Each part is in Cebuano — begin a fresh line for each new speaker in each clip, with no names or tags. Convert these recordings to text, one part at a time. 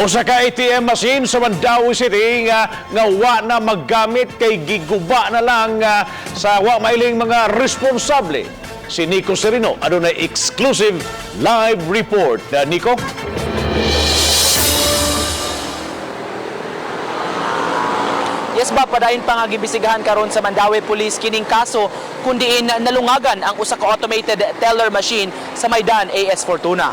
Usa ka ATM machine sa Mandaue City nga wa na maggamit kay giguba na lang sa wa mailing mga responsable. Si Nico Serino adunay exclusive live report. Nico?
Yes ba, padayon pa nga gimbisigahan karon sa Mandaue Police kining kaso kun diin nalungagan ang usa ka automated teller machine sa Maidan AS Fortuna.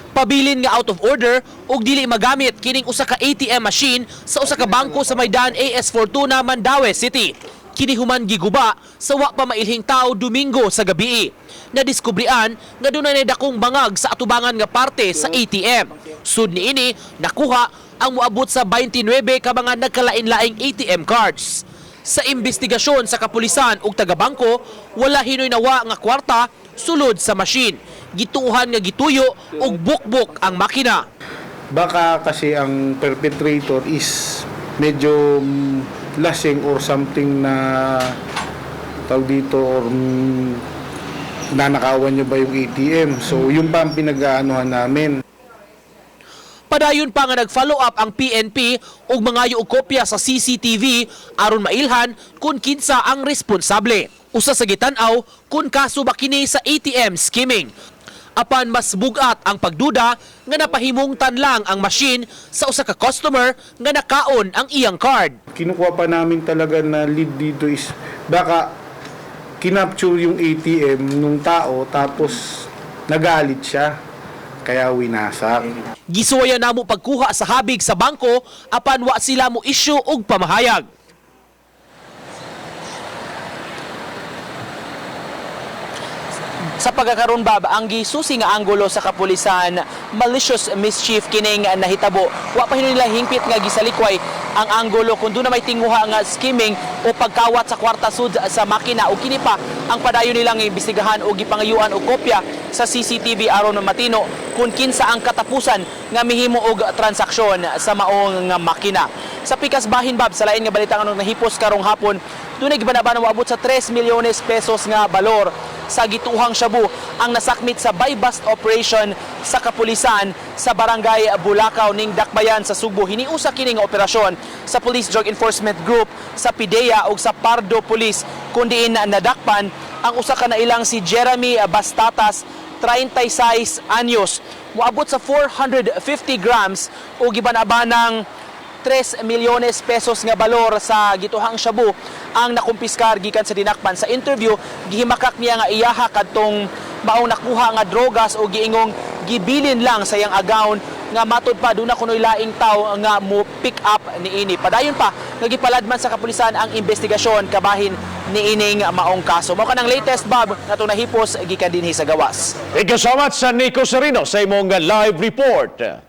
Pabilin nga out of order ug dili magamit kining usa ka ATM machine sa usa ka bangko sa Maidan AS Fortuna, Mandaue City. Kini human giguba sa wa pa mailhing tao Domingo sa gabi. Nadiskubrian nga dunay dakong bangag sa atubangan nga parte sa ATM. Sud niini nakuha ang moabot sa 29 ka mga nagkalain-laing ATM cards. Sa imbestigasyon sa kapulisan ug taga-bangko, wala hinoy nawa nga kwarta sulod sa machine. Gituohan nga gituyo ug bukbok ang makina.
Baka kasi ang perpetrator is medyo lasing or something na tawag dito or nanakawan niya ba yung ATM. So yun pa ang pinag-aanuhan namin.
Padayon pa nga nag-follow up ang PNP ug mangayo og kopya sa CCTV aron mailhan kung kinsa ang responsable. Usa sa gitan-aw kung kaso ba kini sa ATM skimming. Apan mas bugat ang pagduda nga napahimungtan lang ang machine sa usa ka customer nga nakaon ang iyang card.
Kinukuha pa namin talaga na lead dito is baka kinapture yung ATM nung tao tapos nagalit siya kaya winasak.
Gisuwayan namo pagkuha sa habig sa bangko apan wa sila mo issue og pamahayag. Sa pagkakaroon, Bob, ang gisusi nga anggulo sa kapulisan, malicious mischief kining nahitabo. Wa pa nila hingpit nga gisalikway ang anggulo kung doon na may tinguha nga skimming o pagkawat sa kwarta sud sa makina, o kini pa ang padayon nilang imbestigahan o gipangayuan og kopya sa CCTV aron matino kung kinsa ang katapusan nga mihimo og transaksyon sa maong nga makina. Sa pikas bahin, Bob, sa lain nga balita nga nahipos karong hapon, dunay gibanabana moabot sa 3 milyones pesos nga balor sa gituhang shabu ang nasakmit sa buy-bust operation sa kapulisan sa Barangay Bulacau ning Dakbayan sa Sugbo. Hiniusa kini nga operasyon sa Police Drug Enforcement Group, sa PIDEA ug sa Pardo Police, kun diin nadakpan ang usa ka nailang si Jeremy Bastatas, 36 anyos. Moabot sa 450 grams o gibanabanang 3 milyones pesos nga balor sa gituhang shabu ang nakumpiskar gikan sa dinakpan. Sa interview, gihimakak niya nga iyaha kadtong maong nakuha nga drogas o giingong gibilin lang sa iyang agawn nga matud pa doon na kunoy laing tawo nga mo pick up niini. Padayon pa nga gipaladman sa kapulisan ang investigasyon kabahin niining maong kaso. Mao kanang latest, Bob, nga atong nahipos gikan dinhi sa gawas.
Thank you so much sa Nico Serino sa imong live report.